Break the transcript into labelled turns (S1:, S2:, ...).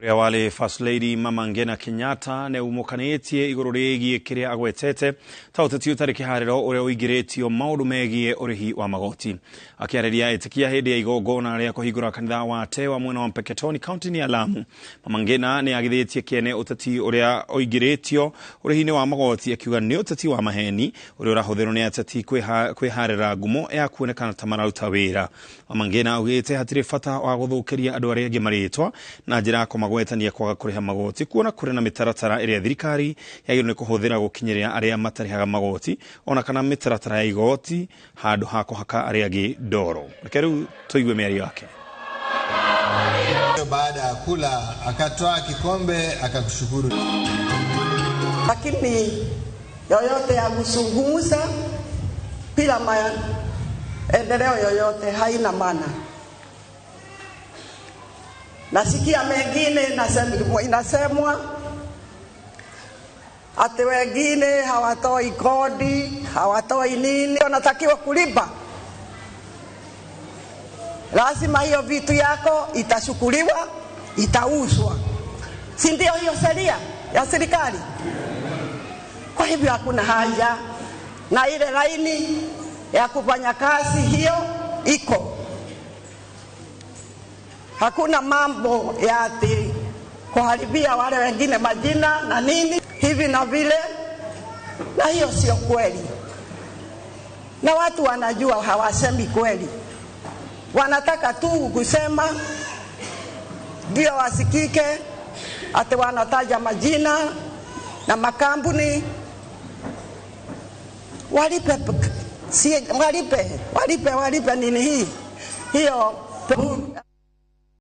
S1: Ũrĩa warĩ First Lady Mama Ngina Kenyatta nĩ umukanĩtie igũrũ rĩgiĩ kĩrĩa agwetete ta ũteti ũtarĩ kĩharĩro ũrĩa ũingĩrĩtio maũndũ megiĩ ũrĩhi wa magoti. Akĩarĩria ĩtĩkia hĩndĩ ya igongona rĩa kũhingũra kanitha wa Tewa mwena wa Mpeketoni kaunti-inĩ ya Lamu, Mama Ngina nĩ agithĩtie kĩene ũteti ũrĩa ũingĩrĩtio ũrĩhi-inĩ wa magoti, akiuga nĩ ũteti wa maheni ũrĩa ũrahũthĩrwo nĩ ateti kwĩharĩra ngumo ya kuonekana ta mararuta wĩra. Mama Ngina augĩte hatirĩ bata wa gũthũkĩria andũ arĩa angĩ marĩtwa na njĩra ya kũmagwetania kwaga kũrĩha magoti, kuona kũrĩ na mĩtaratara ĩrĩa thirikari yagĩrĩirwo nĩ kũhũthĩra gũkinyĩria arĩa matarĩhaga magoti ona kana mĩtaratara ya igoti handũ ha kũhaka arĩa angĩ ndoro. Reke rĩu tũigue mĩario yake.
S2: Baada ya kula akatwaa kikombe akakushukuru.
S3: Lakini yoyote ya kuzungumza bila maendeleo yoyote haina maana. Nasikia mengine inasemwa ati wengine hawatoi kodi, hawatoi nini, wanatakiwa kulipa. Lazima hiyo vitu yako itashukuliwa, itauzwa, si ndio hiyo sheria ya serikali? Kwa hivyo hakuna haja na ile laini ya kufanya kazi hiyo iko. Hakuna mambo ya ati kuharibia wale wengine majina na nini hivi na vile, na hiyo sio kweli, na watu wanajua hawasemi kweli, wanataka tu kusema ndio wasikike, ati wanataja majina na makampuni. Walipe, si, walipe, walipe, walipe nini hii hiyo.